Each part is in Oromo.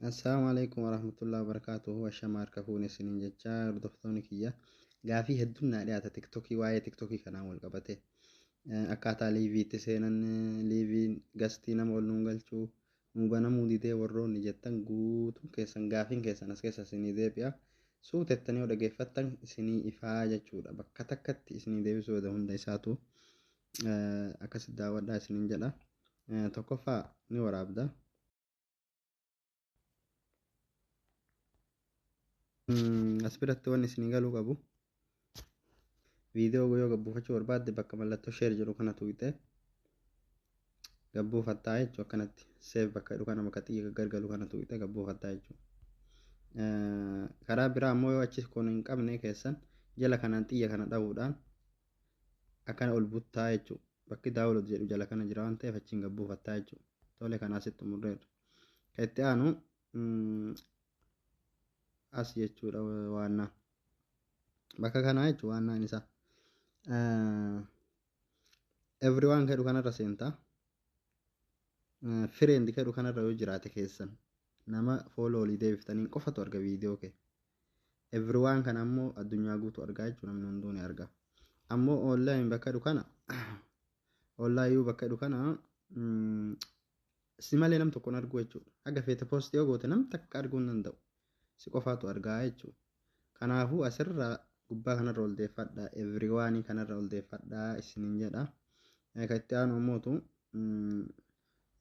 Assalaamu alaikum warahmatullahi wabarakatuhu. Ashama harka fuune isiniin jecha, hordoftoonni kiyya. Gaafii hedduun naa dhiyaata TikTokii, waa'ee TikTokii kanaan wal qabate. Akkaataa liveiitti seenan, liveiin guestii nama ol nuun galchuu, nuu banamuu didee warroonni jettan guutuun keessan gaafiin keessan as keessa isinii deebi'a. Suutettanii yoo dhageeffattan isinii ifaa jechuudha. Bakka takkatti isinii deebisuu hunda hunda isaatu akkasitti daawwadhaa isiniin jedha. Tokkoffaa ni waraabda. As biratti wanni isinii galuu qabu, viidiyoo yoo gabbuufachuu barbaadde bakka mallattoo share jedhu kana tuqxee gabbuufattaa jechuudha. Akkanatti save bakka jedhu kana, bakka xiyya gargalu kana tuqxee gabbuufattaa jechuudha. Karaa biraa ammoo yoo achi kun hin qabne, keessan jala kanaan xiyya kana dha'uudhaan akkana ol buttaa jechuudha. Bakki download jedhu jala kana jira waan ta'eef achiin gabbuufattaa jechuudha. Tole, kana asitti xumurreerra. Kan itti aanu as jechuudha, waannaan. Bakka kanaa jechuudha waannaan isaa. Everyone jedhu kanarra seentaa. Friend jedhu kanarra yoo jiraate keessan nama follow olii deebiftaniin qofatu arga viidiyoo kee. Everyone kana ammoo addunyaa guutuu argaa jechuudha, namni hunduu ni arga. Ammoo online bakka jedhu kana, online bakka jedhu kana si malee nam tokko hin argu jechuudha. Haga feete post yoo goote nam takka arguu hin danda'u. Si qofaatu argaa jechuudha. Kanaafuu asirra gubbaa kanarra ol deeffadha. Everyone kanarra ol deeffadha isiniin jedha. Kan itti aanu ammootu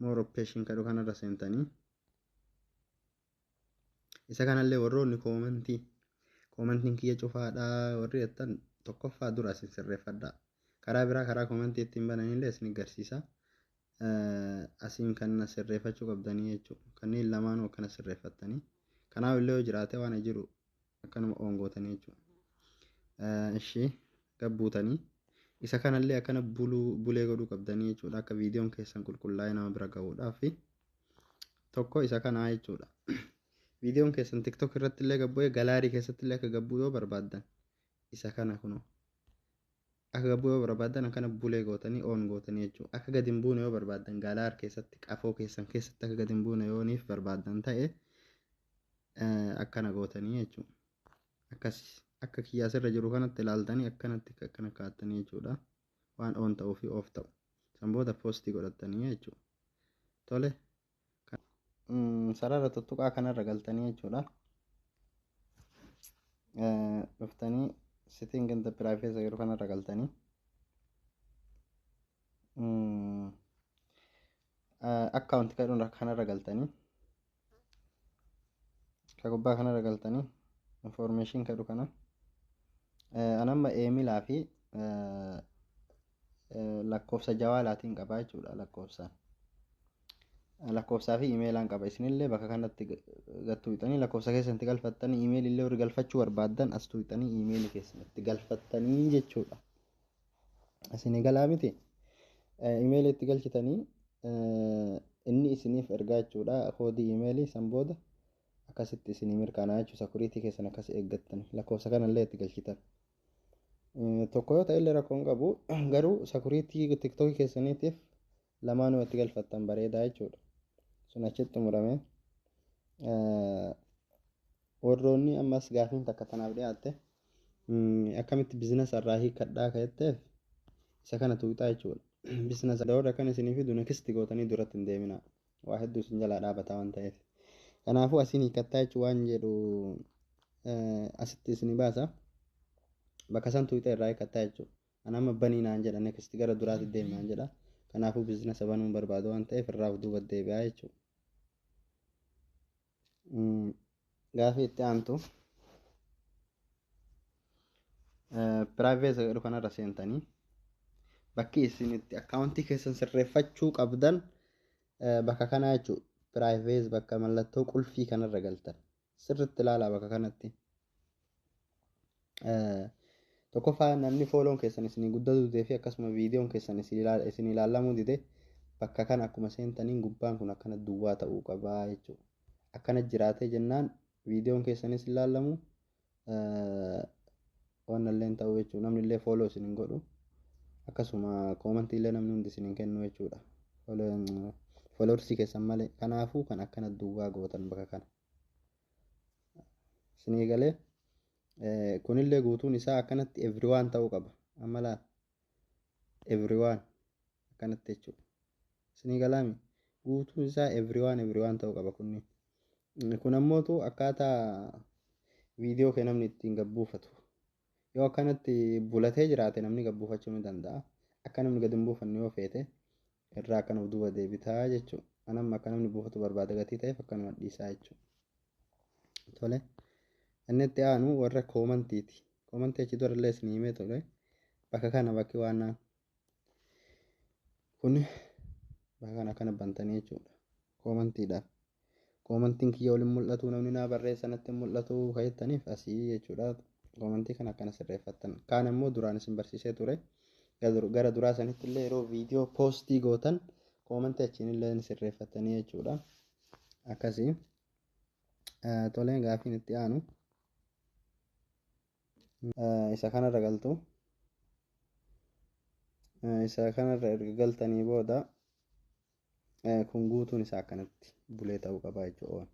more option kadhu kanarra seentanii isa kanallee warroonni commentiin kiyya cufaadha warri jettan tokkoffaa dura isin sirreeffadha. Karaa biraa karaa commentii ittiin bananillee isin agarsiisa. Asiin kan sirreeffachuu qabdanii jechuudha. Kanneen lamaanuu akkana sirreeffattanii. Kanaaf illee yoo jiraate waan jiru akkanuma on gootanii jechuudha. Ishii gabbuutanii isa kanallee akkana buluu bulee godhuu qabdanii jechuudha. Akka viidiyoon keessan qulqullaa'ee nama bira gahuudhaaf tokko isa kanaa jechuudha. Viidiyoon keessan TikTok irratti illee gabbu'ee gallery keessatti illee akka gabbuu yoo barbaaddan, isa kana kunoo akka gabbuu yoo barbaaddan akkana bulee gootanii on gootanii jechuudha. Akka gadi hin buune yoo barbaaddan, gallery keessatti, qafoo keessan keessatti akka gadi hin buune yooniif barbaaddan ta'e, akkana gootanii jechuudha. Akkas akka kiyyaasirra jiru kanatti ilaaltanii akkanatti akkana kaa'attanii jechuudha. Waan on ta'uu fi off ta'u. San booda postii godhattanii jechuudha. Tole. Sarara tuttuqaa kanarra galtanii jechuudha. Dhuftanii setting and privacy yeroo kanarra galtanii account kadhuun kanarra galtanii, ka gubbaa kanarra galtanii information kadhu kana anamma emailaa fi lakkoofsa jawaalaatiin qabaa jechuudha. Lakkoofsaan, lakkoofsaa fi emailaan qaba. Isinillee bakka kanatti gattuuxanii lakkoofsa keessanitti galfattanii, emailillee warri galfachuu barbaaddan as tuuxanii emailii keessanitti galfattanii jechuudha. Isinii galaa miti? Emailii itti galchitanii inni isiniif ergaa jechuudha koodii emailii. San booda akkasitti isinii mirkanaa jechuudha. Security keessan akkas eeggattan, lakkoofsa kanallee itti galchitan. Tokko yoo ta'e illee rakkoo hin qabu, garuu security TikTokii keessaniitiif lamaanuu itti galfattan bareedaa jechuudha. Sun achitti xumurame. Warroonni ammas gaafiin takka tanaaf dhiyaatte, akkamitti business irraa hiikkadhaa ka'etteef, isa kana tuuxaa jechuudha. Business warra akkan isinii fidu next gootanii duratti hin deeminaa. Waa hedduu isin jalaa dhaabataa waan ta'eef. Kanaafuu asiin hiikkattaa jechuun waan jedhu asitti isinii baasa. Bakka san tuuxee irraa hiikkattaa jechuudha. Ani amma banii naan jedha, next gara duraatti deemi naan jedha. Kanaafuu businessa banuun barbaadu waan ta'eef irraa of duuba deebi'aa jechuudha. Gaafii itti aantu, privacy jedhu kanarra seentanii bakki isin itti accountii keessan sirreeffachuu qabdan bakka kanaa jechuudha. Privacy bakka mallattoo qulfii kanarra galtan. Sirriitti ilaalaa bakka kanatti. Tokkoffaa, namni follown keessan isinii guddatu didee fi akkasuma viidiyoon keessan isin ilaalamuu dide, bakka kana akkuma seentaniin gubbaan kun akkana duwwaa ta'uu qabaa jechuudha. Akkana jiraatee jennaan viidiyoon keessanis ilaalamu waan illee ta'u jechuudha. Namni illee follow isin hin godhu. Akkasuma commentii illee namni hundi isin hin kennu jechuudha. Followersii keessan malee. Kanaafuu kan akkana duwwaa gootan bakka kana. Isinii galee kunillee guutuun isaa akkanatti everyone ta'uu qaba. Amma laal, everyone akkanatti jechuudha. Isinii galaami, guutuun isaa everyone everyone ta'uu qaba kunniin. Kun ammootu akkaataa viidiyoo kee namni ittiin gabbuufatu. Yoo akkanatti bulatee jiraate namni gabbuufachuu ni danda'a. Akka namni gadi hin buufanne yoo feete irraa akkana of duuba deebitaa jechuudha. Anamma akka namni buufatu barbaada gatii ta'eef akkanuma dhiisaa jechuudha. Tole. Inni itti aanu warra commentiiti. Commentii achi durallee isin himee ture. Bakka kana bakki waan kun bakka kana akkana bantanii jechuudha. Commentiidhaaf. Commentiin kiyya waliin mul'atu, namni naa barreessa natti mul'atu kan jettaniif asii jechuudha. Commentii kana akkana sirreeffattan. Kaan immoo duraan isin barsiisee ture. Gara duraa sanitti illee yeroo viidiyoo postii gootan commentii achiin illee ni sirreeffattanii jechuudha. Akkasii. Toleen, gaafiin itti aanu isa kanarra galtu. Isa kanarra erga galtanii booda kun guutuun isaa akkanatti bulee ta'uu qaba jechuudha.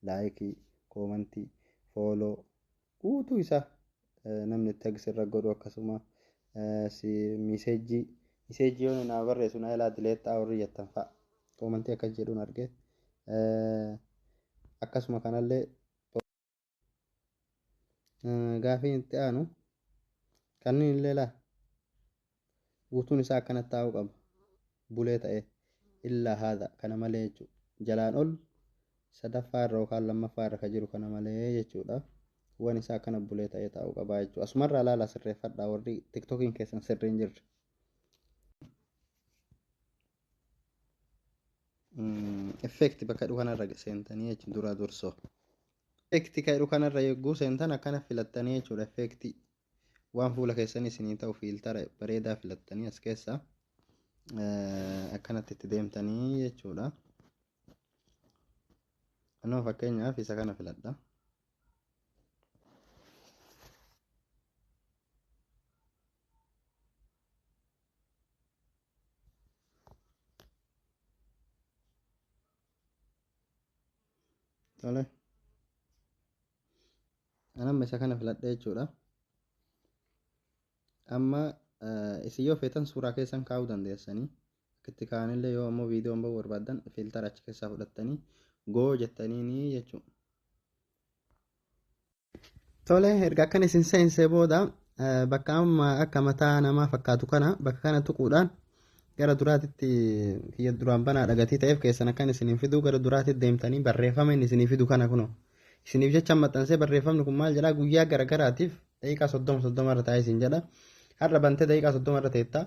Likeii, commentii, follow guutuu isaa namni tag sirra godhu, akkasuma messageii messageii yoo naa barreessu naa ilaa dileettaa warri jettan fa'a commentii akkas jedhuun arge. Akkasuma kanallee gaafiin itti aanu kanneen illee laa guutuun isaa akkanatti taa'uu qaba bulee ta'e, illaa haadha kana malee jechuudha. Jalaan ol sadaffaa irra yookaan lammaffaa irra kan jiru kana malee jechuudha. Waan isaa akkana bulee ta'ee taa'uu qaba jechuudha. Asumarraa ilaala, sirreeffadhaa warri TikTokiin keessan sirrii hin jirre. Effect bakka jedhu kanarra seentanii jechuudha dura dursoo. Effect kan jedhu kanarra yogguu seentan akkana filattanii jechuudha effectii. Waan fuula keessanii isinii ta'u filtera bareedaa filattanii as keessaa akkanatti itti deemtanii jechuudha. Anoo fakkeenyaaf isa kana filadha. Tole. Anamma isa kana filadha jechuudha. Amma isin yoo feetan suuraa keessan kaa'uu dandeessanii. Akkitti kaa'anillee, yoo ammoo viidiyoon bahuu barbaaddan filtera achi keessaa fudhattanii go jettaniini jechuudha. Tole, erga akkan isin seensee booda bakka amma akka mataa namaa fakkaatu kana bakka kana tuquudhaan gara duraatitti, kiyya duraan banaa dhagatii ta'eef keessan akkan isiniin fidu, gara duraatitti deemtanii barreeffama inni isinii fidu kana kunoo isiniif jecha maxxansee. Barreeffamni kun maal jedhaa? Guyyaa garagaraatiif daqiiqaa 30 30 irra taa'ee isin jedha. Har'a bantee daqiiqaa 30 irra teettaa,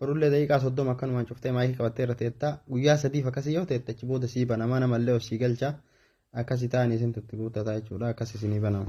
borullee daqiiqaa 30 akkanumaan cuftee maayikii qabattee irra teettaa. Guyyaa 3f akkasii yoo teette achi booda sii banamaa, namallee of sii galcha. Akkasii ta'anii isin tutti guuttataa jechuudha, akkas isinii banama.